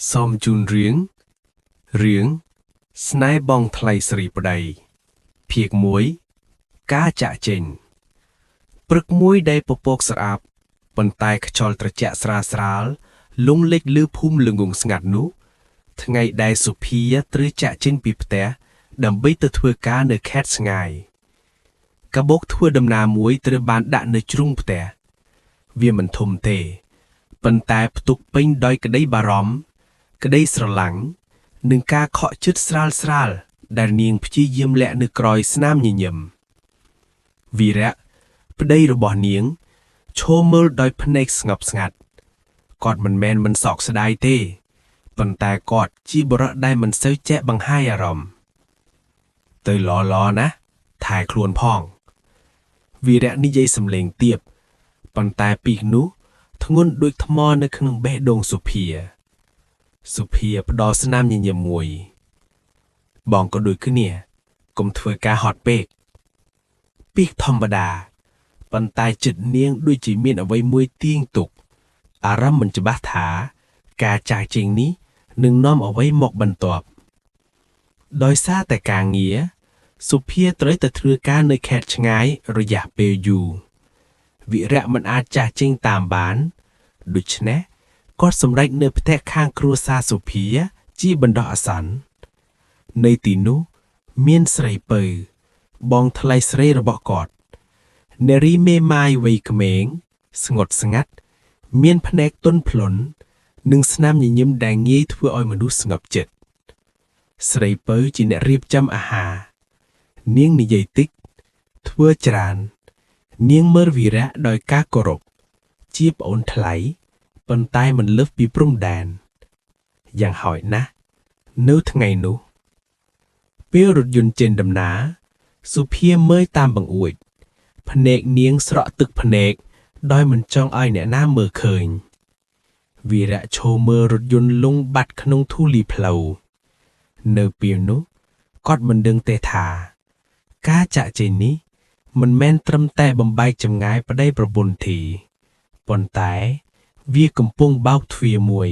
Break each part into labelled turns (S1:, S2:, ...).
S1: សូមជូនរឿងរឿងស្នេហ៍បងថ្លៃស្រីប្តីភាគ1ការចាក់ចេញព្រឹកមួយដែលពពកស្អាប់ប៉ុន្តែខ្យល់ត្រជាក់ស្រាលស្រាលលងលិចលឺភូមិល្ងងស្ងាត់នោះថ្ងៃដែលសុភាត្រូវចាក់ចេញពីផ្ទះដើម្បីទៅធ្វើការនៅខេត្តឆ្ងាយកាបូបធ្វើដំណើរមួយត្រូវបានដាក់នៅជ្រុងផ្ទះវាមិនធំទេប៉ុន្តែផ្ទុកពេញដោយក្តីបារម្ភ ក្តីស្រឡាញ់និងការខកចិត្តស្រាលស្រាលដែលនាងព្យាយាមលាក់នៅក្រោយស្នាមញញឹមវីរៈប្តីរបស់នាងឈរមើលដោយភ្នែកស្ងប់ស្ងាត់គាត់មិនមែនមិនសោកស្ដាយទេប៉ុន្តែគាត់ជាបុរសដែលមិនសូវចេះបង្ហាញអារម្មណ៍ទៅឡឡណាថែខ្លួនផងវីរៈនិយាយសំឡេងទាបប៉ុន្តែពីនោះធ្ងន់ដូចថ្មនៅក្នុងបេះដូងសុភា សុភាផ្ដល់ស្នាមញញឹមមួយ បងក៏ដូចគ្នាកុំធ្វើការហត់ពេកពីកធម្មតាប៉ុន្តែចិត្តនាងដូចជាមានអ្វីមួយទៀងទុក អារម្មណ៍មិនច្បាស់ថា ការចាយចេញនេះនឹងនាំអ្វីមកបន្ទាប់ដោយសារតែការងារសុភាត្រូវទៅធ្វើការនៅខេត្តឆ្ងាយរយៈពេលយូរវិរៈមិនអាចចាស់ចេញតាមបានដូច្នេះគាត់សម្រេចនៅផ្ទះខាងគ្រួសារសុភាជាបណ្ដោះអាសន្ននៅទីនោះមានស្រីពៅបងថ្លៃស្រីរបស់គាត់នារីមេម៉ាយវ័យក្មេងស្ងត់ស្ងាត់ មានភ្នែកទន់ភ្លន់និងស្នាមញញឹមដែលងាយធ្វើឲ្យមនុស្សស្ងប់ចិត្តស្រីពៅជាអ្នករៀបចំអាហារនាងនិយាយតិចធ្វើច្រើន នាងមើលវីរៈដោយការគោរពជាប្អូនថ្លៃប៉ុន្តែមិនលើសពីព្រំដែនយ៉ាងហោចណាស់នៅថ្ងៃនោះពេលរថយន្តចេញដំណើរសុភាមើលតាមបង្អួចភ្នែកនាងស្រក់ទឹកភ្នែកដោយមិនចង់ឲ្យអ្នកណាមើលឃើញវីរៈឈរមើលរថយន្តលង់បាត់ក្នុងធូលីផ្លូវនៅពេលនោះគាត់មិនដឹងទេថា ការចាក់ចេញនេះមិនមែនត្រឹមតែបំបែកចម្ងាយប្តីប្រពន្ធទេប៉ុន្តែវាកំពុងបោកទ្វារមួយ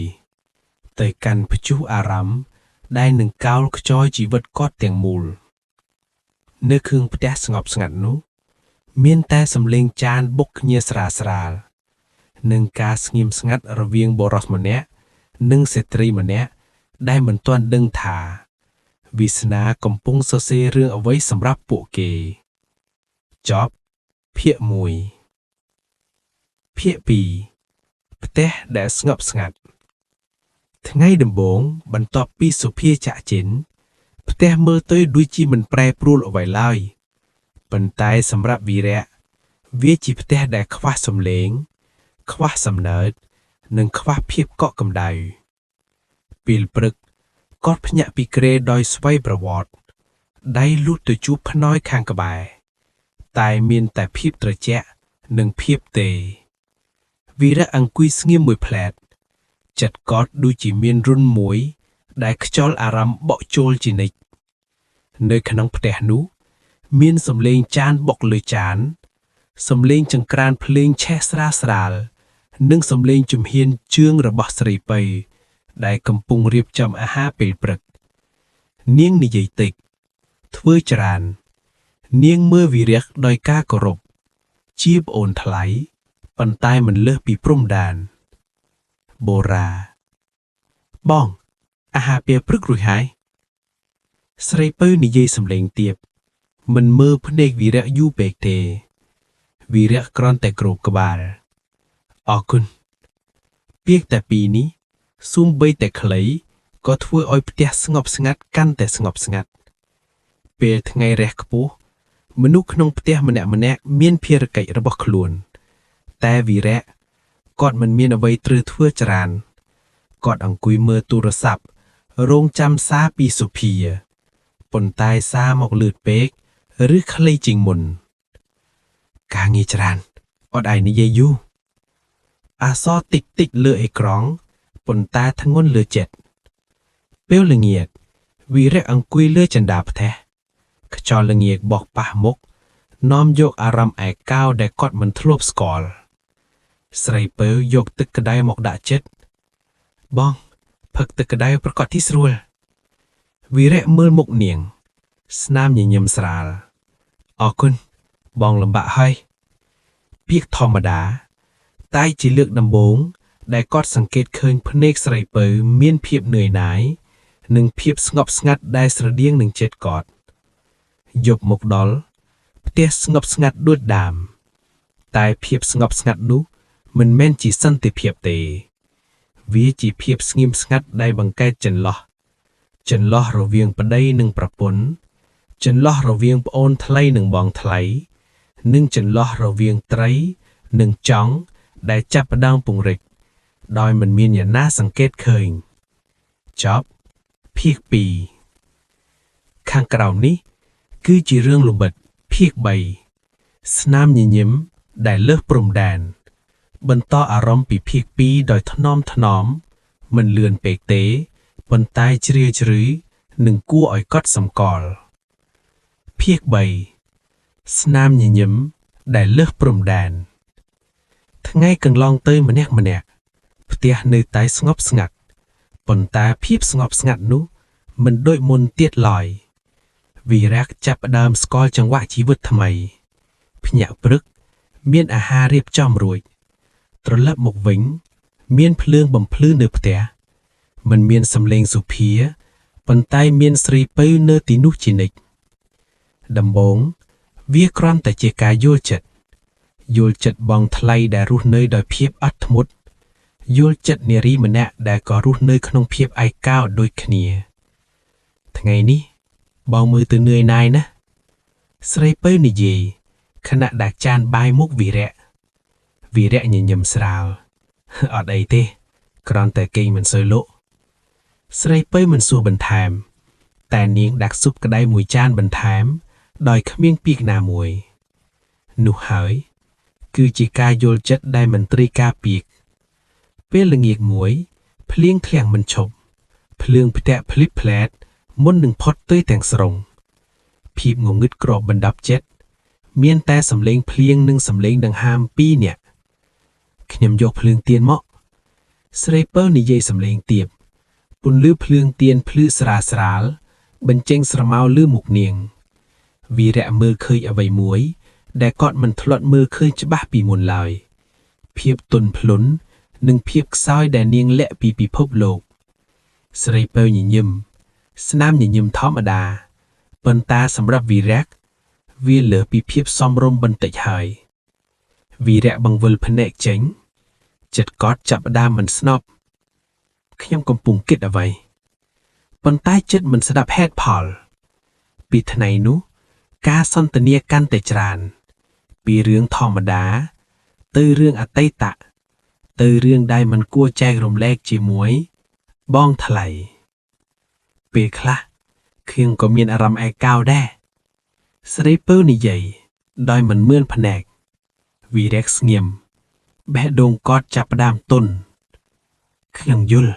S1: ទៅកាន់ព្យុះអារម្មណ៍ដែលនឹងកោលខ្ចយជីវិតគាត់ទាំងមូល នៅគ្រឿងផ្ទះស្ងប់ស្ងាត់នោះ មានតែសំឡេងចានបុកគ្នាស្រាលស្រាលនិងការស្ងៀមស្ងាត់រវាងបុរសម្នាក់និងស្ត្រីម្នាក់ដែលមិនទាន់ដឹងថាវាសនាកំពុងសរសេររឿងអ្វីសម្រាប់ពួកគេ ចប់ភាគ1ភាគ2ផ្ទះដែលស្ងប់ស្ងាត់ ថ្ងៃដំបូងបន្ទាប់ពីសុភាចាក់ចេញផ្ទះមើលទៅដូចជាមិនប្រែប្រួលអ្វីឡើយប៉ុន្តែសម្រាប់វីរៈវាជាផ្ទះដែលខ្វះសំឡេង ខ្វះសំណើចនិងខ្វះភាពកក់ក្ដៅពេលព្រឹកគាត់ភ្ញាក់ពីគ្រែដោយស្វ័យប្រវត្តិដៃលូតទៅជួបខ្នើយខាងក្បែរតែមានតែភាពត្រជាក់និងភាពទេវីរៈអង្គុយស្ងៀមមួយភ្លែតចិត្តគាត់ដូចជាមានរន្ធមួយ ដែលខ្យល់អារម្មណ៍បក់ចូលជានិច្ចនៅក្នុងផ្ទះនោះ មានសំឡេងចានបុកលើចាន សំឡេងចង្ក្រានភ្លេងឆេះស្រាលស្រាលនិងសំឡេងជំហានជឿងរបស់ស្រីពៅដែលកំពុងរៀបចំអាហារពេលព្រឹក នាងនិយាយតិចធ្វើច្រើន នាងមើលវីរៈដោយការគោរពជាប្អូនថ្លៃប៉ុន្តែមិនលើសពីព្រំដែនបូរ៉ាបងអាហារពេលព្រឹករួចហើយស្រីពៅនិយាយសំឡេងទាបមិនមើលភ្នែកវីរៈយូរពេកទេវីរៈគ្រាន់តែគ្របក្បាលអរគុណពាក្យតែពីរនេះសូម្បីតែខ្លីក៏ធ្វើឲ្យផ្ទះស្ងប់ស្ងាត់កាន់តែស្ងប់ស្ងាត់ពេលថ្ងៃរះខ្ពស់មនុស្សក្នុងផ្ទះម្នាក់ៗមានភារកិច្ចរបស់ខ្លួន តែវីរៈគាត់មិនមានអ្វីត្រូវធ្វើច្រើនគាត់អង្គុយមើលទូរស័ព្ទរងចាំសារពីសុភាប៉ុន្តែសារមកលឿនពេកឬខ្លីជាងមុន ការងារច្រើនអត់ឯងនិយាយយូរអក្សរតិចតិចលើអេក្រង់ប៉ុន្តែធ្ងន់លើចិត្តពេលល្ងាចវីរៈអង្គុយលើចន្ទាផ្ទះខ្យល់ល្ងាចបោកប៉ះមុខនាំយកអារម្មណ៍ឯកោដែលគាត់មិនធ្លាប់ស្គាល់ស្រីពៅយកទឹកក្តៅមកដាក់ចិត្តបង ផឹកទឹកក្តៅប្រកាសទីស្រួលវីរៈមើលមុខនាង ស្នាមញញឹមស្រាលអរគុណបងលំបាកហើយពាក្យធម្មតា តែជាលើកដំបូងដែលគាត់សង្កេតឃើញភ្នែកស្រីពៅមានភាពនឿយណាយនិងភាពស្ងប់ស្ងាត់ដែលស្រដៀងនឹងចិត្តគាត់យប់មកដល់ផ្ទះស្ងប់ស្ងាត់ដូចដើមតែភាពស្ងប់ស្ងាត់នោះមិនមែនជាសន្តិភាពទេ វាជាភាពស្ងៀមស្ងាត់ដែលបង្កើតចន្លោះចន្លោះរវាងប្តីនិងប្រពន្ធចន្លោះរវាងប្អូនថ្លៃនិងបងថ្លៃ និងចន្លោះរវាងត្រីនិងចង់ដែលចាប់ផ្ដើមពង្រិចដោយមិនមានអ្នកណាសង្កេតឃើញចប់ភាគ2ខាងក្រោមនេះ គឺជារឿងលំបិតភាគ3ស្នាមញញឹមដែលលើសព្រំដែន បន្តអារម្មណ៍ពីភាគ2ដោយថ្នមថ្នម មិនលឿនពេកទេប៉ុន្តែជ្រាលជ្រៅនិងគួរឲ្យកត់សម្គាល់ភាគ3ស្នាមញញឹមដែលលើសព្រំដែន ថ្ងៃកន្លងទៅម្នាក់ម្នាក់ផ្ទះនៅតែស្ងប់ស្ងាត់ប៉ុន្តែភាពស្ងប់ស្ងាត់នោះមិនដូចមុនទៀតឡើយវីរៈចាប់ផ្ដើមស្គាល់ចង្វាក់ជីវិតថ្មីភ្ញាក់ព្រឹក មានអាហាររៀបចំរួច ត្រឡប់មកវិញ មានភ្លើងបំភ្លឺនៅផ្ទះមិនមានសំឡេងសុភាប៉ុន្តែមានស្រីពៅនៅទីនោះជានិច្ចដំបូងវាគ្រាន់តែជាការយល់ចិត្តយល់ចិត្តបងថ្លៃដែលរស់នៅដោយភាពអត់ធ្មត់យល់ចិត្តនារីម្នាក់ដែលក៏រស់នៅក្នុងភាពឯកោដូចគ្នា ថ្ងៃនេះបងមើលទៅនឿយណាយណាស់ស្រីពៅនិយាយខណៈដាក់ចានបាយមុខវីរៈវីរៈញញឹមស្រាល អត់អីទេគ្រាន់តែគេងមិនសូវលក់ស្រីពៅមិនសួរបន្ថែម តែនាងដាក់ស៊ុបក្តៅមួយចានបន្ថែម ដោយគ្មានពាក្យណាមួយ នោះហើយ គឺជាការយល់ចិត្តដែលមិនត្រូវការពាក្យពេលល្ងាចមួយ ភ្លៀងធ្លាក់មិនឈប់ភ្លើងផ្ទះភ្លិបផ្លែតមុននឹងផុតទៅទាំងស្រុង ភាពងងឹតក្របបណ្ដាប់ចិត្តមានតែសំឡេងភ្លៀងនិងសំឡេងដង្ហើមពីរនាក់ខ្ញុំយកភ្លើងទៀនមកស្រីពៅនិយាយសំឡេងទាបពន្លឺភ្លើងទៀនភ្លឺស្រាលស្រាលបញ្ចេញស្រមោលលើមុខនាងវីរៈមើលឃើញអ្វីមួយ ដែលគាត់មិនធ្លាប់មើលឃើញច្បាស់ពីមុនឡើយភាពទន់ភ្លន់និងភាពខ្សោយដែលនាងលាក់ពីពិភពលោក ស្រីពៅញញឹមស្នាមញញឹមធម្មតាប៉ុន្តែសម្រាប់វីរៈវាលើសពីភាពសមរម្យបន្តិចហើយវីរៈបង្វិលភ្នែកចេញ ចិត្តគាត់ចាប់ផ្ដើមមិនស្ងប់ខ្ញុំកំពុងគិតអ្វីប៉ុន្តែចិត្តមិនស្ដាប់ហេតុផល ពីថ្ងៃនោះ ការសន្ទនាកាន់តែច្រើន ពីរឿងធម្មតា ទៅរឿងអតីតទៅរឿងដែលមិនគួរចែករំលែកជាមួយ បងថ្លៃ ពេលខ្លះខៀងក៏មានអារម្មណ៍ឯកោដែរស្រីពៅនិយាយដោយមិនមឿនភ្នែកវីរៈស្ងៀមបេះដូងគាត់ចាប់ផ្ដើមទន់ខ្ញុំយល់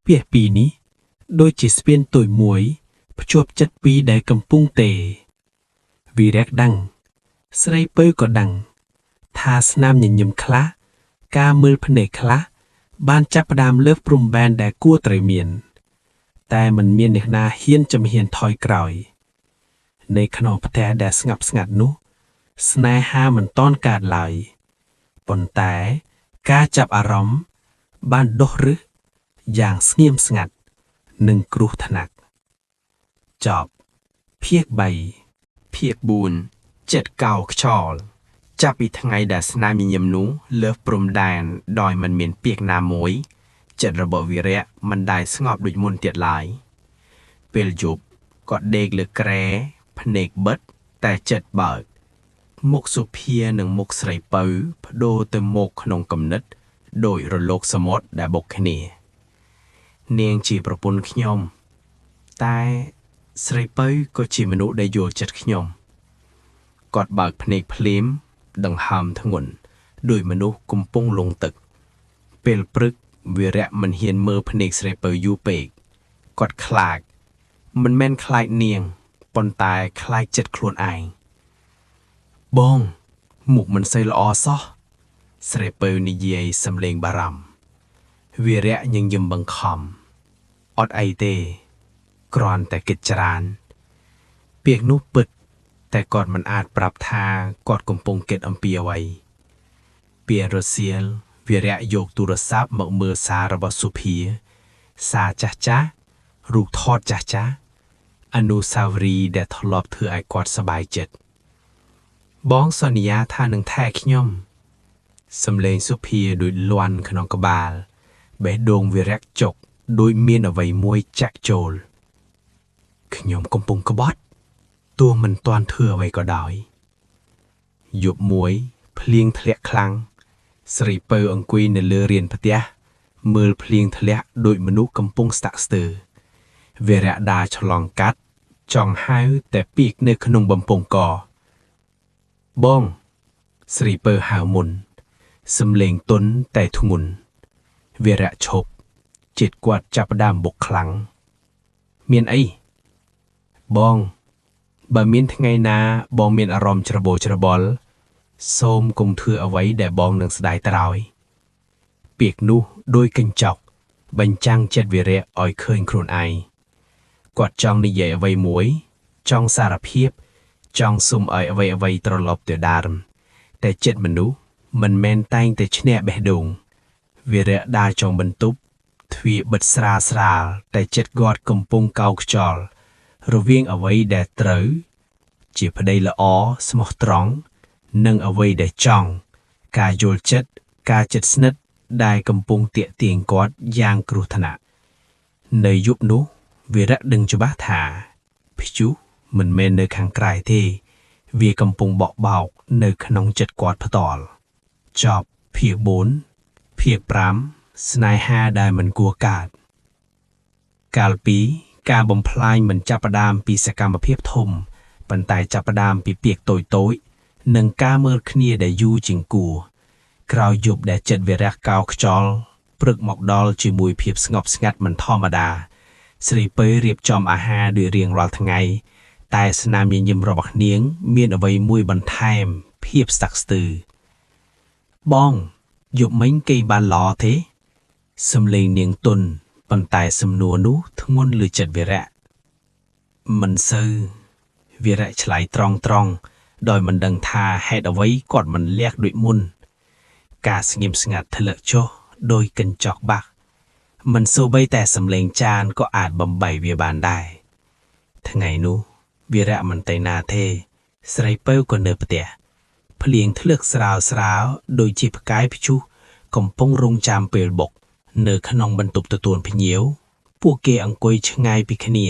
S1: ពាក្យពីរនេះដូចជាស្ពានតូចមួយភ្ជាប់ចិត្តពីរដែលកំពុងទេវីរៈដឹងស្រីពៅក៏ដឹង ថាស្នាមញញឹមខ្លះការមើលភ្នែកខ្លះបានចាប់ផ្ដើមលើសព្រំដែនដែលគួរត្រូវមាន តែមិនមានអ្នកណាហ៊ានជំហានថយក្រោយ នៅក្នុងផ្ទះដែលស្ងប់ស្ងាត់នោះ ស្នេហាមិនទាន់កើតឡើយប៉ុន្តែការចាប់អារម្មណ៍បានដុះឫសយ៉ាងស្ងៀមស្ងាត់និងគ្រោះថ្នាក់ចប់ភាគ3
S2: ភាគ4ចិត្តកោខ្យល់ចាប់ពីថ្ងៃដែលស្នាមញញឹមនោះលើសព្រំដែនដោយមិនមានពាក្យណាមួយ ចិត្តរបស់វីរៈមិនដែលស្ងប់ដូចមុនទៀតឡើយពេលយប់គាត់ដេកលើគ្រែភ្នែកបិទតែចិត្តបើក មុខសុភានិងមុខស្រីពៅបដូរទៅមកក្នុងគំនិតដោយរលកសមុទ្រដែលបុកគ្នា នាងជាប្រពន្ធខ្ញុំ តែស្រីពៅក៏ជាមនុស្សដែលយល់ចិត្តខ្ញុំ គាត់បើកភ្នែកភ្លាមដង្ហើមធ្ងន់ដោយមនុស្សកំពុងលង់ទឹក ពេលព្រឹកវីរៈមិនហ៊ានមើលភ្នែកស្រីពៅយូរពេកគាត់ខ្លាចមិនមែនខ្លាចនាងប៉ុន្តែខ្លាចចិត្តខ្លួនឯងបងមុខមិនសូវល្អសោះស្រីពៅនិយាយសំឡេងបារម្ភវីរៈញញឹមបង្ខំ អត់អីទេ គ្រាន់តែគិតច្រើន ពាក្យនោះពិត តែគាត់មិនអាចប្រាប់ថាគាត់កំពុងគិតអំពីអ្វី ពេលរសៀលវីរៈយកទូរស័ព្ទមកមើលសាររបស់សុភា សារចាស់ចាស់រូបថតចាស់ចាស់អនុស្សាវរីយ៍ដែលធ្លាប់ធ្វើឲ្យគាត់សប្បាយចិត្តបងសន្យាថានឹងថែខ្ញុំ សំឡេងសុភាដូចលាន់ក្នុងក្បាល បេះដូងវីរៈចុកដូចមានអ្វីមួយចាក់ចូល ខ្ញុំកំពុងក្បត់ទោះមិនទាន់ធ្វើអ្វីក៏ដោយយប់មួយភ្លៀងធ្លាក់ខ្លាំងស្រីពៅអង្គុយនៅលើរានផ្ទះមើលភ្លៀងធ្លាក់ដូចមនុស្សកំពុងស្តាក់ស្ទើរវីរៈដាឆ្លងកាត់ចង់ហៅតែពាក្យនៅក្នុងបំពង់កបងស្រីពៅហៅមុន សំលេងទន់តែធ្ងន់វីរៈឈប់ចិត្តគាត់ចាប់ផ្ដើមបុកខ្លាំងមានអីបង បើមានថ្ងៃណាបងមានអារម្មណ៍ច្របូកច្របល់សូមកុំធ្វើអ្វីដែលបងនឹងស្ដាយក្រោយ ពាក្យនោះដូចកញ្ចក់បញ្ចាំងចិត្តវីរៈឲ្យឃើញខ្លួនឯងគាត់ចង់និយាយអ្វីមួយ ចង់សារភាព ចង់សុំឲ្យអ្វីអ្វីត្រឡប់ទៅដើមតែចិត្តមនុស្សមិនមែនតែងតែឈ្នះបេះដូងវីរៈដើរចង់បន្ទប់ទ្វារបិទស្រាលស្រាលតែចិត្តគាត់កំពុងកោខ្យល់រវាងអ្វីដែលត្រូវ ជាប្តីល្អស្មោះត្រង់និងអ្វីដែលចង់ ការយល់ចិត្តការចិត្តស្និទ្ធដែលកំពុងទាក់ទាញគាត់យ៉ាងគ្រោះថ្នាក់នៅយប់នោះវីរៈដឹងច្បាស់ថាព្យុះមិនមែននៅខាងក្រៅទេ វាកំពុងបក់បោកនៅក្នុងចិត្តគាត់ផ្ទាល់ចប់ភាគ4ភាគ5ស្នេហាដែលមិនគួរកើតកាលពីការបំផ្លាញមិនចាប់ផ្ដើមពីសកម្មភាពធំប៉ុន្តែចាប់ផ្ដើមពីពាក្យតូចៗនិងការមើលគ្នាដែលយូរជាងគួរក្រោយយប់ដែលចិត្តវីរៈកោខ្យល់ព្រឹកមកដល់ជាមួយភាពស្ងប់ស្ងាត់មិនធម្មតា ស្រីពៅរៀបចំអាហារដូចរៀងរាល់ថ្ងៃ តែស្នាមញញឹមរបស់នាង មានអ្វីមួយបន្ថែម ភាពស្តាក់ស្ទើរបងយប់មិញគេបានល្អទេសំលេងនាងទន់ប៉ុន្តែសំណួរនោះធ្ងន់លើចិត្តវីរៈមិនសូវវីរៈឆ្លើយត្រង់ត្រង់ដោយមិនដឹងថាហេតុអ្វីគាត់មិនលះដូចមុន ការស្ងៀមស្ងាត់ធ្លាក់ចុះដោយកញ្ចក់បាក់មិនសូម្បីតែសំលេងចានក៏អាចបំបីវាបានដែរថ្ងៃនោះវីរៈមិនទៅណាទេ ស្រីពៅក៏នៅផ្ទះភ្លៀងធ្លឹកស្រាលស្រាលដូចជាផ្កាយព្យុះកំពុងរងចាំពេលបុក នៅក្នុងបន្ទប់ទទួលភ្ញៀវពួកគេអង្គុយឆ្ងាយពីគ្នា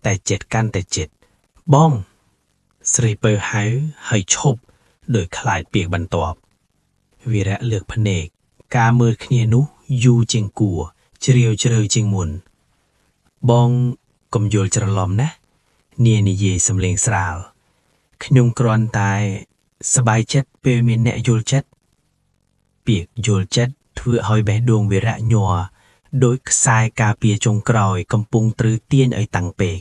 S2: តែចិត្តកាន់តែចិត្តបង ស្រីពៅហៅហើយឈប់ដោយខ្លាចពាក្យបន្ទាប់វីរៈលើកភ្នែកការមើលគ្នានោះយូរជាងគួរជ្រាវជ្រៅជាងមុន បងកុំយល់ច្រឡំណានានិយាយសំលេងស្រាលខ្ញុំគ្រាន់តែសប្បាយចិត្តពេលមានអ្នកយល់ចិត្តពាក្យយល់ចិត្តធ្វើឲ្យបេះដូងវីរៈញ័រដោយខ្សែការពារចុងក្រោយកំពុងត្រូវទាញឲ្យតាំងពេក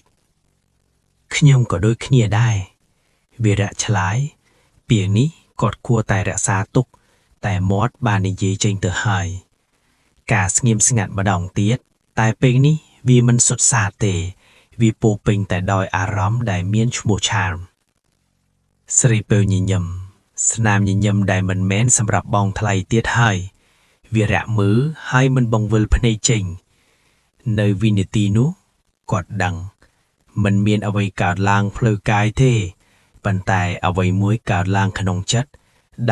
S2: ខ្ញុំក៏ដូចគ្នាដែរវីរៈឆ្លើយពាក្យនេះគាត់គួរតែរក្សាទុក តែមាត់បាននិយាយចេញទៅហើយ ការស្ងៀមស្ងាត់ម្ដងទៀតតែពេលនេះវាមិនសុទ្ធសាធទេ វាពោពេញតែដោយអារម្មណ៍ដែលមានឈ្មោះឆាមស្រីពៅញញឹមស្នាមញញឹមដែលមិនមែនសម្រាប់បងថ្លៃទៀតហើយវីរៈមើលហើយមិនបង្វិលភ្នែកចេញ នៅវិនាទីនោះគាត់ដឹង មិនមានអ្វីកើតឡើងផ្លូវកាយទេប៉ុន្តែអ្វីមួយកើតឡើងក្នុងចិត្ត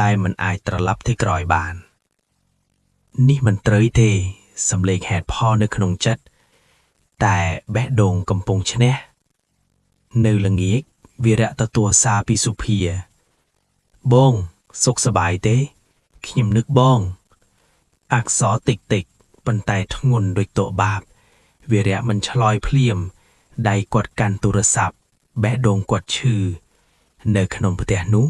S2: ដែលមិនអាចត្រឡប់ទៅក្រោយបាន នេះមិនត្រូវទេសំឡេងហេតុផលនៅក្នុងចិត្តតែបេះដូងកំពុងឈ្នះនៅល្ងាចវីរៈទទួលសារពីសុភា បងសុខសប្បាយទេខ្ញុំនឹកបង អក្សរតិចតិចប៉ុន្តែធ្ងន់ដូចតក់បាបវីរៈមិនឆ្លើយភ្លាមដៃគាត់កាន់ទូរស័ព្ទបេះដូងគាត់ឈឺ នៅក្នុងផ្ទះនោះ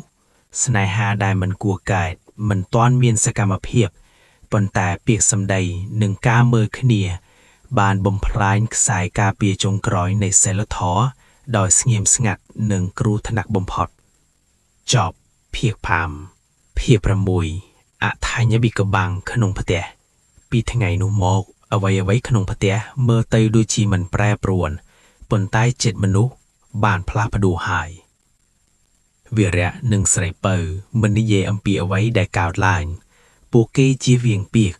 S2: ស្នេហាដែលមិនគួរកើតមិនទាន់មានសកម្មភាពប៉ុន្តែពាក្យសម្ដីនិងការមើលគ្នា បានបំផ្លាញខ្សែការពារចុងក្រោយនៃសីលធម៌ដោយស្ងៀមស្ងាត់និងគ្រោះថ្នាក់បំផុតចប់ភាគ5ភាគ6អថញ្ញវិកបាំងក្នុងផ្ទះពីថ្ងៃនោះមក អ្វីអ្វីក្នុងផ្ទះមើលទៅដូចជាមិនប្រែប្រួលប៉ុន្តែចិត្តមនុស្សបានផ្លាស់ប្ដូរហើយវីរៈនិងស្រីពៅមិននិយាយអំពីអ្វីដែលកើតឡើងពួកគេជៀសវាងពាក្យ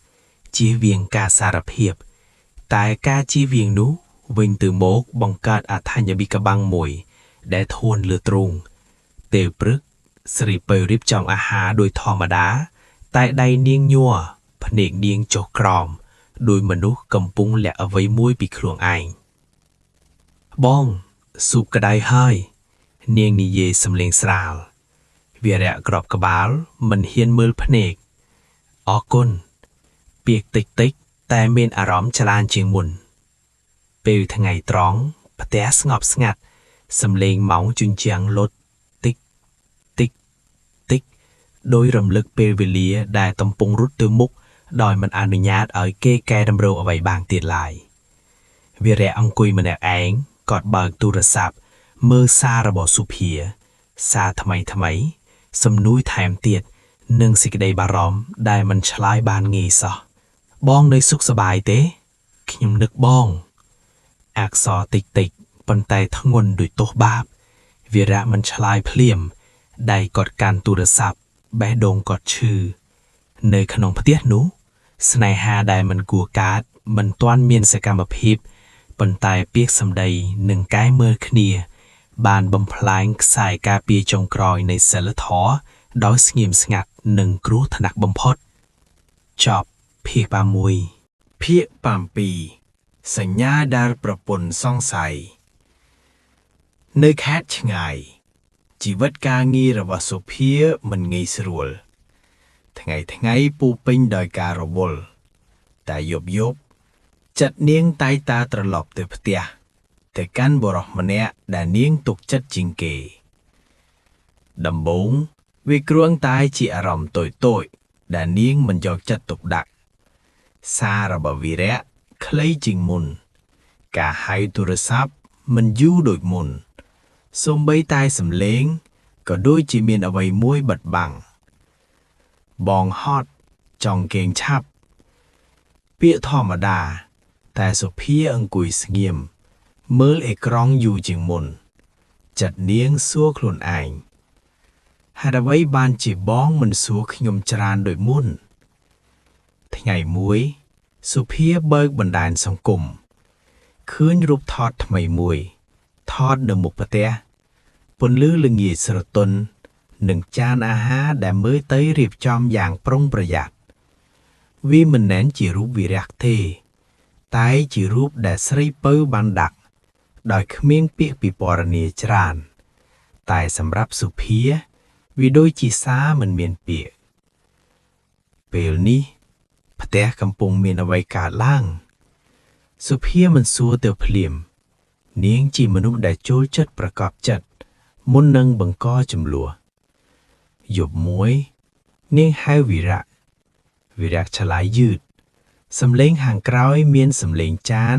S2: ជៀសវាងការសារភាព តែការជៀសវាងនោះវិញទៅមកបង្កើតអធញ្ញវិកបាំងមួយ ដែលធួនលើទ្រូងពេលព្រឹកស្រីពៅរៀបចំអាហារដោយធម្មតា តែដៃនាងញ័រភ្នែកនាងចុះក្រោមដោយមនុស្សកំពុងលាក់អ្វីមួយពីខ្លួនឯងបងស៊ូបក្តៅហើយ នាងនិយាយសំឡេងស្រាលវីរៈក្របក្បាលមិនហ៊ានមើលភ្នែកអរគុណពាក្យតិចតិចៗតែមានអារម្មណ៍ច្រើនជាងមុន ពេលថ្ងៃត្រង់ផ្ទះស្ងប់ស្ងាត់សំឡេងម៉ោងជញ្ជាំងលុតតិចតិចតិចដោយរំលឹកពេលវេលាដែលកំពុងរត់ទៅមុខដោយមិនអនុញ្ញាតឲ្យគេកែតម្រូវអ្វីបានទៀតឡើយវីរៈអង្គុយម្នាក់ឯងគាត់បើកទូរស័ព្ទមើលសាររបស់សុភា សារថ្មីថ្មី សំនួយថែមទៀតនិងសេចក្តីបារម្ភដែលមិនឆ្លើយបានងាយសោះបងនៅសុខសប្បាយទេខ្ញុំនឹកបង អក្សរតិចតិចប៉ុន្តែធ្ងន់ដូចទោសបាបវីរៈមិនឆ្លើយភ្លាមដៃគាត់កាន់ទូរស័ព្ទបេះដូងគាត់ឈឺនៅក្នុងផ្ទះនោះ ស្នេហាដែលមិនគួរកើតមិនទាន់មានសកម្មភាពប៉ុន្តែពាក្យសម្ដីនិងកែមើលគ្នា បានបំផ្លាញខ្សែការពារចុងក្រោយនៃសិលធម៌ដោយស្ងៀមស្ងាត់និងគ្រោះថ្នាក់បំផុតចប់ភាគ6
S1: ភាគ7សញ្ញាដែលប្រពន្ធសង្ស័យនៅខេត្តឆ្ងាយជីវិតការងាររបស់សុភាមិនងាយស្រួល ថ្ងៃថ្ងៃពូពេញដោយការរវល់តែយប់យប់ចិត្តនាងតែងតាត្រឡប់ទៅផ្ទះទៅកាន់បុរសម្នាក់ដែលនាងទុកចិត្តជាងគេ ដំបូងវាគ្រាន់តែជាអារម្មណ៍តូចៗដែលនាងមិនយកចិត្តទុកដាក់ សាររបស់វីរៈខ្លីជាងមុន ការហៅទូរស័ព្ទមិនយូរដូចមុនសូម្បីតែសំឡេងក៏ដូចជាមានអ្វីមួយបិទបាំងបងហត់ចង់គេងឆាប់ ពាក្យធម្មតា តែសុភាអង្គុយស្ងៀមមើលអេក្រង់យូរជាងមុន ចិត្តនាងសួរខ្លួនឯងហេតុអ្វីបានជាបងមិនសួរខ្ញុំច្រើនដូចមុន ថ្ងៃមួយសុភាបើកបណ្ដាញសង្គមឃើញរូបថតថ្មីមួយ ថតនៅមុខផ្ទះពន្លឺល្ងាចស្រទន់និងចានអាហារដែលមើលទៅរៀបចំយ៉ាងប្រុងប្រយ័ត្នវាមិនមែនជារូបវីរៈទេ តែជារូបដែលស្រីពៅបានដាក់ ដោយគ្មានពាក្យពិពណ៌នាច្រើន តែសម្រាប់សុភាវាដូចជាសារមិនមានពាក្យពេលនេះ ផ្ទះកំពុងមានអ្វីកើតឡើង សុភាមិនសួរទៅភ្លាម នាងជាមនុស្សដែលចូលចិត្តប្រកបចិត្តមុននឹងបង្កជម្លោះយប់មួយ នាងហៅវីរៈវីរៈឆ្លើយយឺតសំឡេងខាងក្រោយមានសំឡេងចាន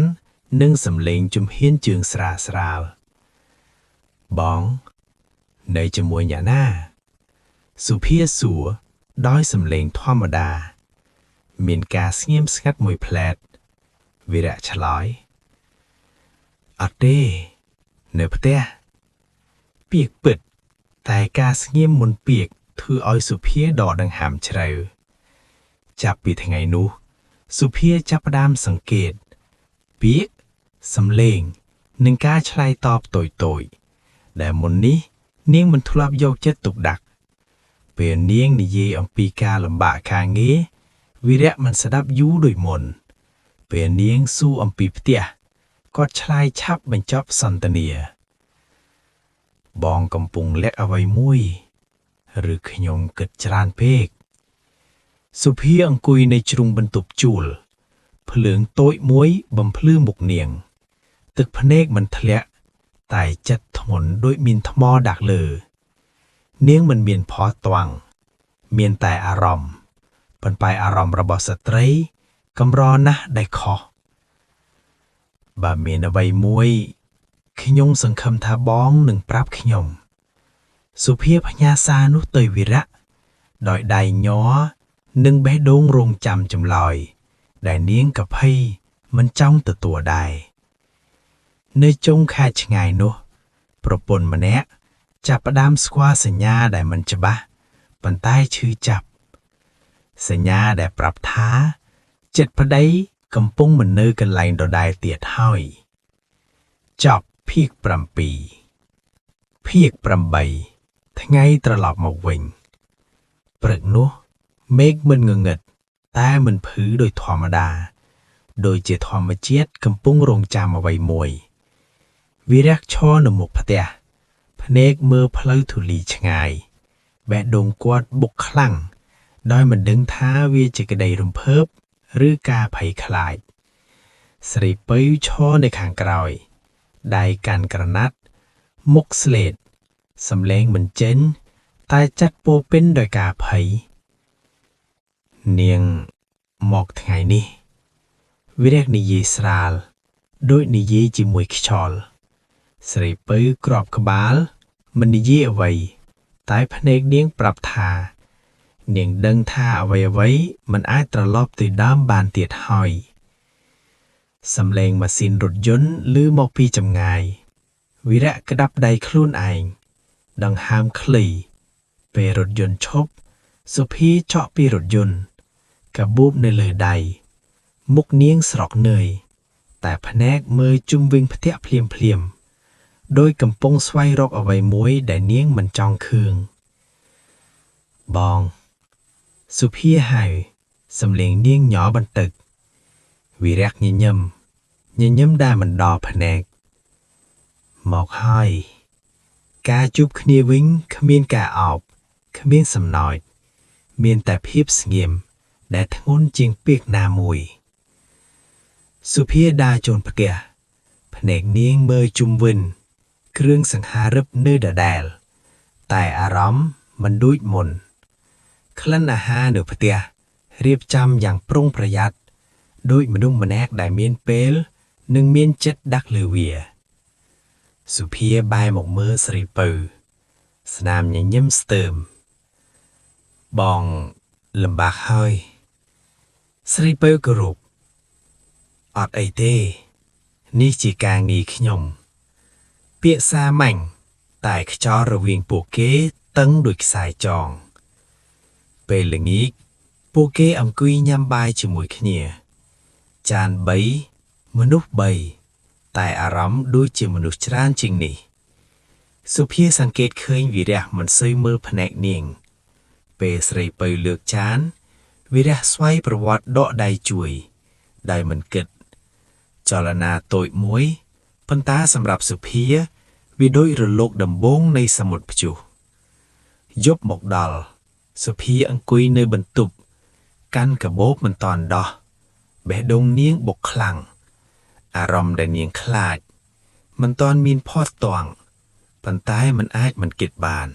S1: និងសំឡេងជំហានជើងស្រាលស្រាលបង នៅជាមួយអ្នកណា សុភាសួរដោយសំឡេងធម្មតា មានការស្ងៀមស្ងាត់មួយភ្លែតវីរៈឆ្លើយអត់ទេនៅផ្ទះពាក្យពិត តែការស្ងៀមមុនពាក្យធ្វើឲ្យសុភាដកដង្ហើមជ្រៅចាប់ពីថ្ងៃនោះ សុភាចាប់ផ្ដើមសង្កេត ពាក្យសំឡេង និងការឆ្លើយតបតូចៗដែលមុននេះ នាងមិនធ្លាប់យកចិត្តទុកដាក់ពេលនាងនិយាយអំពីការលំបាកការងារវីរៈមិនស្ដាប់យូរដូចមុន ពេលនាងសួរអំពីផ្ទះគាត់ឆ្លើយឆាប់បញ្ចប់សន្ទនា បងកំពុងលាក់អ្វីមួយ ឬខ្ញុំគិតច្រើនពេកសុភាអង្គុយនៅជ្រុងបន្ទប់ជួល ភ្លើងតូចមួយបំភ្លឺមុខនាង ទឹកភ្នែកមិនធ្លាក់ តែចិត្តធ្ងន់ដូចមានថ្មដាក់លើ នាងមិនមានភ័ស្តុតាងមានតែអារម្មណ៍ប៉ុន្តែអារម្មណ៍របស់ស្ត្រី កម្រណាស់ដែលខុសបើមានអ្វីមួយ ខ្ញុំសង្ឃឹមថាបងនឹងប្រាប់ខ្ញុំ សុភាផ្ញើសារនោះទៅវីរៈដោយដៃញ័រនិងបេះដូងរងចាំចម្លើយ
S2: ដែលនាងក៏ភ័យមិនចង់ទទួលដែរនៅចុងខេត្តឆ្ងាយនោះ ប្រពន្ធម្នាក់ចាប់ផ្ដើមស្គាល់សញ្ញាដែលមិនច្បាស់ប៉ុន្តែឈឺចាប់សញ្ញាដែលប្រាប់ថាចិត្តប្តីកំពុងមិននៅកន្លែងដដែលទៀតហើយចប់ភាគ7ភាគ8ថ្ងៃត្រឡប់មកវិញព្រឹកនោះមេឃមិនងងឹតតែមិនភ្លឺដោយធម្មតា ដូចជាធម្មជាតិកំពុងរងចាំអ្វីមួយវីរៈឈរនៅមុខផ្ទះភ្នែកមើលផ្លូវធូលីឆ្ងាយបេះដូងគាត់បុកខ្លាំងដោយមិនដឹងថាវាជាក្តីរំភើបឬការភ័យខ្លាចស្រីពៅឈរនៅខាងក្រោយដៃកាន់ក្រណាត់មុខស្លេតសំឡេងមិនចេញតែចាត់ពោរពេញដោយការភ័យនាងមកថ្ងៃនេះ វីរៈនិយាយស្រាលដូចនិយាយជាមួយខ្យល់ស្រីពៅក្របក្បាលមិននិយាយអ្វី តែភ្នែកនាងប្រាប់ថា នាងដឹងថាអ្វីអ្វីៗមិនអាចត្រឡប់ទៅដើមបានទៀតហើយសំឡេងម៉ាស៊ីនរថយន្តឮមកពីចម្ងាយវីរៈក្តាប់ដៃខ្លួនឯងដង្ហើមខ្លីពេលរថយន្តឈប់សុភីចកពីរថយន្តកាបូបនៅលើដៃ មុខនាងស្រក់នឿយតែភ្នែកមើលជុំវិញផ្ទះភ្លាមភ្លាមៗដោយកំពុងស្វែងរកអ្វីមួយដែលនាងមិនចង់ឃើញបងសុភាហៅសំឡេងនាងញ័របន្តិចវីរៈញញឹមញញឹមដែលមិនដល់ភ្នែកមកហើយការជួបគ្នាវិញគ្មានការអោបគ្មានសំណោចមានតែភាពស្ងៀមដែលធ្ងន់ជាងពាក្យណាមួយ សុភាដើរចូលផ្ទះភ្នែកនាងមើលជុំវិញ គ្រឿងសង្ហារឹបនៅដដែល តែអារម្មណ៍មិនដូចមុន ក្លិនអាហារនៅផ្ទះរៀបចំយ៉ាងប្រុងប្រយ័ត្នដោយមនុស្សម្នាក់ដែលមានពេល និងមានចិត្តដាក់លើវា សុភាបែរមកមើលស្រីពៅ ស្នាមញញឹមស្ទើម បងលំបាកហើយ ស្រីពៅគោរពអត់អីទេ នេះជាការងារខ្ញុំ ពាក្យសាមញ្ញតែខ្យល់រវាងពួកគេតឹងដូចខ្សែចង ពេលល្ងាចពួកគេអង្គុយញ៉ាំបាយជាមួយគ្នា ចាន3មនុស្ស3តែអារម្មណ៍ដូចជាមនុស្សច្រើនជាងនេះ សុភាសង្កេតឃើញវីរៈមិនសូវមើលភ្នែកនាង ពេលស្រីពៅលើកចានវីរៈស្វ័យប្រវត្តិដកដៃជួយដោយមិនគិត ចលនាតូចមួយប៉ុន្តែសម្រាប់សុភាវាដូចរលកដំបូងនៃសមុទ្រព្យុះយប់មកដល់សុភាអង្គុយនៅបន្ទប់កាន់កាបូបមិនតាន់ដោះបេះដូងនាងបុកខ្លាំងអារម្មណ៍ដែលនាងខ្លាចមិនតាន់មានភ័ស្តុតាងប៉ុន្តែមិនអាចមិនគិតបាន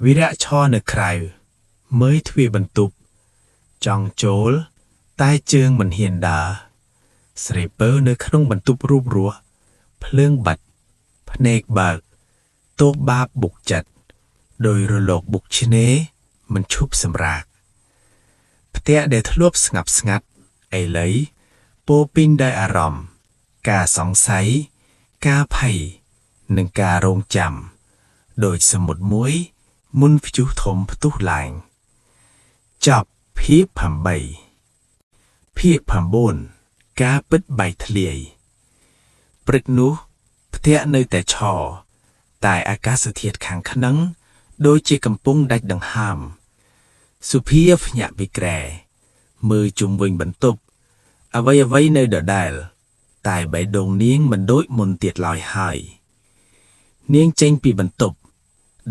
S2: វីរៈឈរនៅក្រៅមើលទ្វារបន្ទប់ចង់ចូលតែជើងមិនហ៊ានដើរ ស្រីពៅនៅក្នុងបន្ទប់រូបរស់ភ្លើងបាត់ភ្នែកបើកទោសបាបបុកចិត្តដោយរលកបុកឆ្នេរមិនឈប់សម្រាកផ្ទះដែលធ្លាប់ស្ងប់ស្ងាត់ឥឡូវពោរពេញដោយអារម្មណ៍ការសង្ស័យការភ័យនិងការរងចាំដោយសមុទ្រមួយមុនព្យុះធំផ្ទុះឡើងចប់ភាគ8ភាគ9ការពិតបែកធ្លាយព្រឹកនោះផ្ទះនៅតែឈរតែអាកាសធាតុខាងក្នុងដូចជាកំពុងដាច់ដង្ហើមសុភាភ្ញាក់ពីគ្រែមើលជុំវិញបន្ទប់អ្វីអ្វីនៅដដែល តែបេះដូងនាងមិនដូចមុនទៀតឡើយហើយ នាងចេញពីបន្ទប់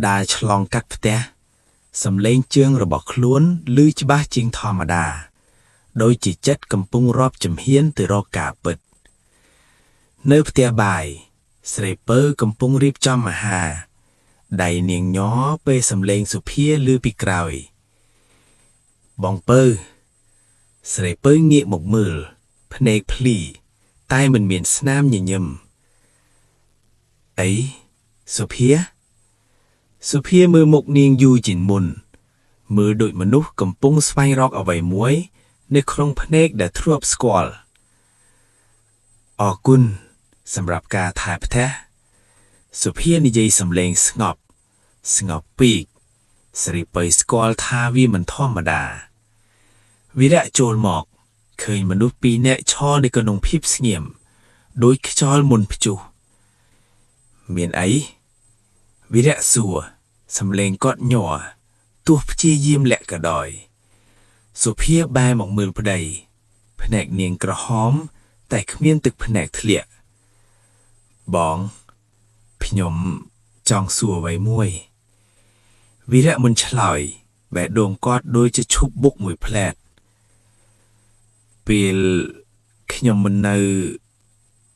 S2: ដើរឆ្លងកាត់ផ្ទះសំឡេងជើងរបស់ខ្លួនឮច្បាស់ជាងធម្មតា ដូចជាចិត្តកំពុងរាប់ជំហានទៅរកការពិត នៅផ្ទះបាយស្រីពៅកំពុងរៀបចំអាហារដៃនាងញ័រពេលសំឡេងសុភាឮពីក្រោយ បងពៅស្រីពៅងាកមកមើលភ្នែកភ្លីតែមិនមានស្នាមញញឹមអីសុភាសុភាមើលមុខនាងយូរជាងមុន មើលដូចមនុស្សកំពុងស្វែងរកអ្វីមួយ នៅក្នុងភ្នែកដែលធ្លាប់ស្គាល់អរគុណសម្រាប់ការថែផ្ទះសុភានិយាយសំឡេងស្ងប់ស្ងប់ពេកស្រីពៅស្គាល់ថាវាមិនធម្មតាវីរៈចូលមកឃើញមនុស្សពីរនាក់ឈរនៅក្នុងភាពស្ងៀមដោយខ្យល់មុនព្យុះមានអីវីរៈសួរសំឡេងគាត់ញ័រទោះព្យាយាមលាក់ក៏ដោយសុភាបែរមកមើលប្តីភ្នែកនាងក្រហម តែគ្មានទឹកភ្នែកធ្លាក់បងខ្ញុំចង់សួរអ្វីមួយវីរៈមិនឆ្លើយបែរដងគាត់ដូចជាឈប់បុកមួយផ្លែតពេលខ្ញុំមិននៅ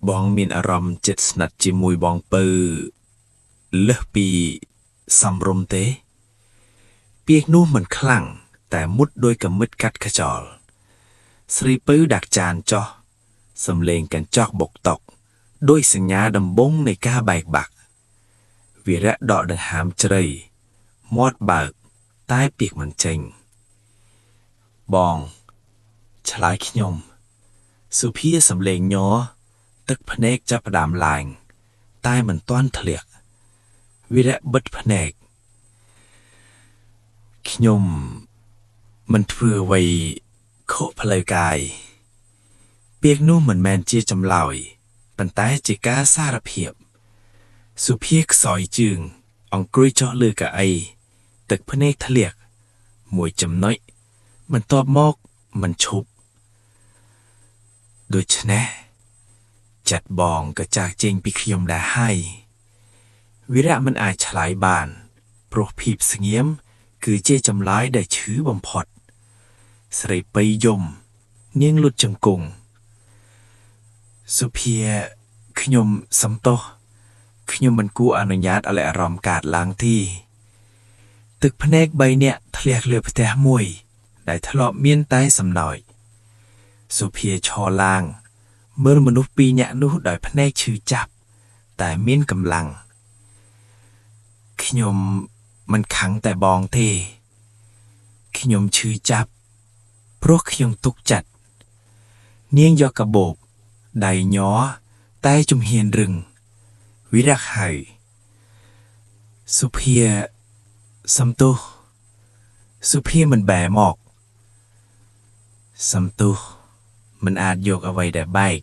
S2: បងមានអារម្មណ៍ចិត្តស្និទ្ធជាមួយបងពៅលើសពីសំរុំទេ ពាក្យនោះមិនខ្លាំងតែមុតដោយកមិតកាត់ខ្យល់ស្រីពៅដាក់ចានចោះសំលេងកញ្ចក់បុកតុកដោយសញ្ញាដំបងនៃការបែកបាក់វីរៈដកដង្ហើមជ្រៃមាត់បើកតែពាក្យមិនចេញបងឆ្លើយខ្ញុំសុភាសំលេងញ័រទឹកភ្នែកចាប់ផ្ដើមឡើងតែមិនទាន់ធ្លាក់វីរៈបិទភ្នែកខ្ញុំមិនធ្វើអ្វីខុសផ្លូវកាយពាក្យនោះមិនមែនជាចម្លើយប៉ុន្តែជាការសារភាពសុភាខ្សោយជើងអង្គុយចុះលើកៅអីទឹកភ្នែកធ្លាក់មួយចំណុចបន្ទាប់មកមិនឈប់ដូច្នេះចិត្តបងក៏ចាកចេញពីខ្ញុំដែរហើយវីរៈមិនអាចឆ្លើយបានព្រោះភាពស្ងៀមគឺជាចម្លើយដែលឈឺបំផុតស្រីពៃយំនាងលុតជង្គង់សុភាខ្ញុំសំទោសខ្ញុំមិនគួរអនុញ្ញាតឲ្យអារម្មណ៍កើតឡើងទេទឹកភ្នែកបីនាក់ធ្លាក់លើផ្ទះមួយ ដែលធ្លាប់មានតែសំណោចសុភាឈរឡើងមើលមនុស្សពីរនាក់នោះដោយភ្នែកឈឺចាប់តែមានកម្លាំងខ្ញុំមិនខឹងតែបងទេខ្ញុំឈឺចាប់ព្រោះខ្ញុំទុកចិត្តនាងយកកាបូបដៃញ័រតែជំហានរឹងវិរៈហើយសុភាសំទោសសុភាមិនបែរមកសំទោសមិនអាចយកអ្វីដែលបែក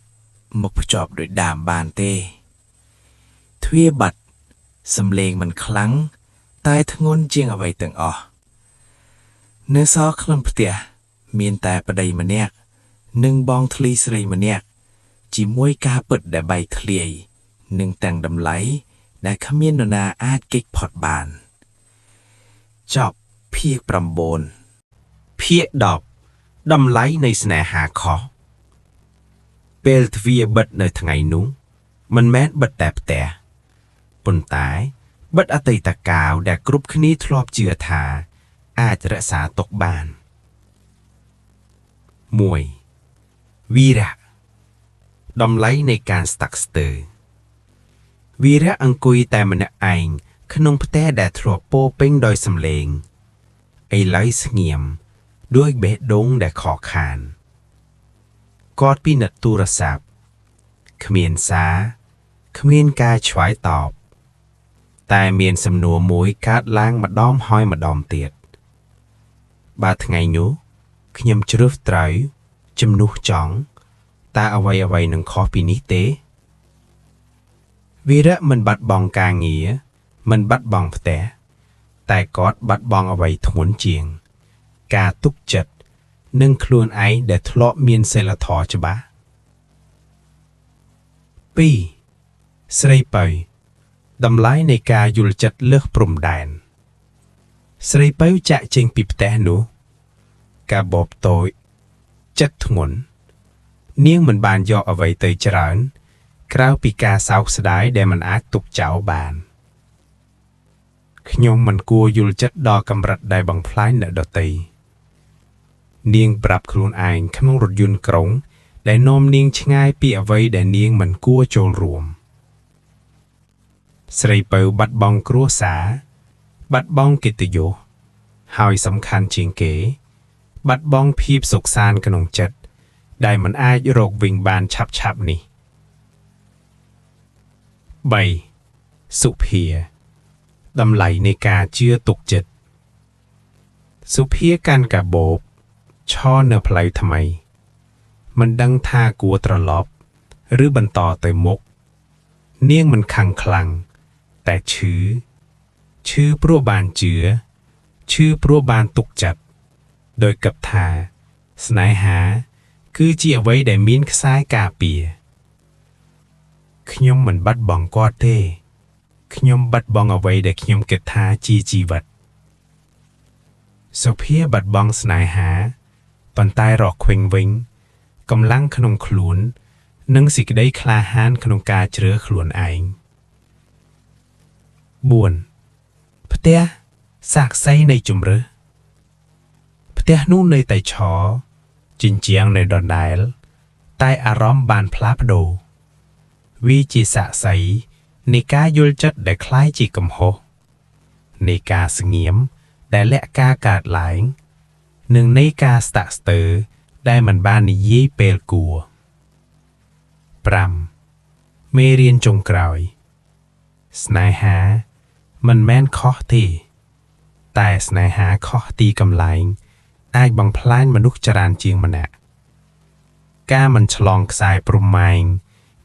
S2: មកភ្ជាប់ដោយដើមបានទេទ្វារបាត់សំលេងមិនខ្លាំងតែធ្ងន់ជាងអ្វីទាំងអស់នៅសល់ក្នុងផ្ទះមានតែប្តីម្នាក់និងបងធ្លីស្រីម្នាក់ជាមួយការពិតដែលបែកធ្លាយនិងទាំងតម្លៃដែលគ្មាននរណាអាចគេចផុតបានចប់ភាគ9
S1: ភាគ10តម្លៃនៃស្នេហាខុសពេលទ្វារបិទនៅថ្ងៃនោះមិនមែនបិទតែផ្ទះប៉ុន្តែបិទអតីតកាលដែលគ្រប់គ្នាធ្លាប់ជឿថាអាចរក្សាទុកបាន1វីរៈតម្លៃនៃការស្តាក់ស្ទើរវីរៈអង្គុយតែម្នាក់ឯងក្នុងផ្ទះដែលធ្លាប់ពោរពេញដោយសំឡេងឥឡូវស្ងៀមដោយបេះដូងដែលខកខានគាត់ពិនិត្យទូរស័ព្ទគ្មានសារគ្មានការឆ្លើយតបតែមានសំណួរមួយកើតឡើងម្ដងហើយម្ដងទៀតបើថ្ងៃនោះខ្ញុំជ្រើសត្រូវជំនួសចង់តើអ្វីអ្វីនឹងខុសពីនេះទេវីរៈមិនបាត់បង់ការងារមិនបាត់បង់ផ្ទះតែគាត់បាត់បង់អ្វីធ្ងន់ជាង ការទុកចិត្តនិងខ្លួនឯងដែលធ្លាប់មានសីលធម៌ច្បាស់2ស្រីពៅតម្លៃនៃការយល់ចិត្តលើសព្រំដែនស្រីពៅចាក់ចេញពីផ្ទះនោះកាបូបតូចចិត្តធ្ងន់នាងមិនបានយកអ្វីទៅច្រើន ក្រៅពីការសោកស្ដាយដែលមិនអាចទុកចោលបានខ្ញុំមិនគួរយល់ចិត្តដល់កម្រិតដែលបំផ្លាញអ្នកដទៃនាងប្រាប់ខ្លួនឯងក្នុងរថយន្តក្រុង ដែលនាំនាងឆ្ងាយពីអ្វីដែលនាងមិនគួរចូលរួមស្រីពៅបាត់បង់គ្រួសារបាត់បង់កិត្តិយសហើយសំខាន់ជាងគេ
S2: បាត់បង់ភាពសុខសាន្តក្នុងចិត្តដែលមិនអាចរកវិញបានឆាប់ឆាប់នេះ3សុភាតម្លៃនៃការជឿទុកចិត្តសុភាកាន់កាបូបឈរនៅផ្លូវថ្មី មិនដឹងថាគួរត្រឡប់ ឬបន្តទៅមុខនាងមិនខឹងខ្លាំងតែឈឺឈឺព្រោះបានជឿឈឺព្រោះបានទុកចិត្តដោយគិតថា ស្នេហា គឺជាអ្វីដែលមានខ្សែការពារខ្ញុំមិនបាត់បង់គាត់ទេ ខ្ញុំបាត់បង់អ្វីដែលខ្ញុំគិតថាជាជីវិតសុភាបាត់បង់ស្នេហាប៉ុន្តែរកឃើញវិញកម្លាំងក្នុងខ្លួន និងសេចក្តីក្លាហានក្នុងការជ្រើសខ្លួនឯង4ផ្ទះសាក្សីនៃជំរើសផ្ទះនោះនៅតែឈរជញ្ជាំងនៅដដែល តែអារម្មណ៍បានផ្លាស់ប្ដូរវាជាសាក្សីនៃការយល់ចិត្តដែលក្លាយជាកំហុសនៃការស្ងៀមដែលលាក់ការកើតឡើង និងនៃការស្ទាក់ស្ទើរដែលមិនបាននិយាយពេលគួរ5មេរៀនចុងក្រោយ ស្នេហាមិនមែនខុសទេ តែស្នេហាខុសទីកន្លែង អាចបំផ្លាញមនុស្សច្រើនជាងម្នាក់ការមិនឆ្លងខ្សែព្រំដែន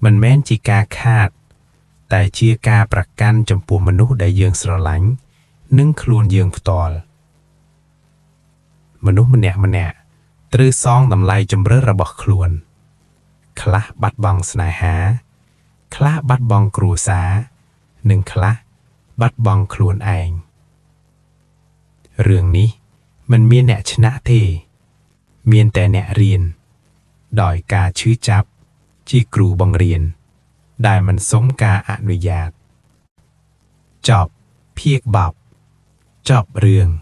S2: មិនមែនជាការខាត តែជាការប្រកាន់ចំពោះមនុស្សដែលយើងស្រឡាញ់និងខ្លួនយើងផ្ទាល់មនុស្សម្នាក់ម្នាក់ត្រូវសងតម្លៃជំរឿរបស់ខ្លួន ខ្លះបាត់បង់ស្នេហា ខ្លះបាត់បង់គ្រួសារនិងខ្លះបាត់បង់ខ្លួនឯងរឿងនេះមិនមានអ្នកឈ្នះទេ មានតែអ្នករៀន ដោយការឈឺចាប់ជាគ្រូបង្រៀន ដែលមិនសុំការអនុញ្ញាតចប់ភាគបបចប់រឿង។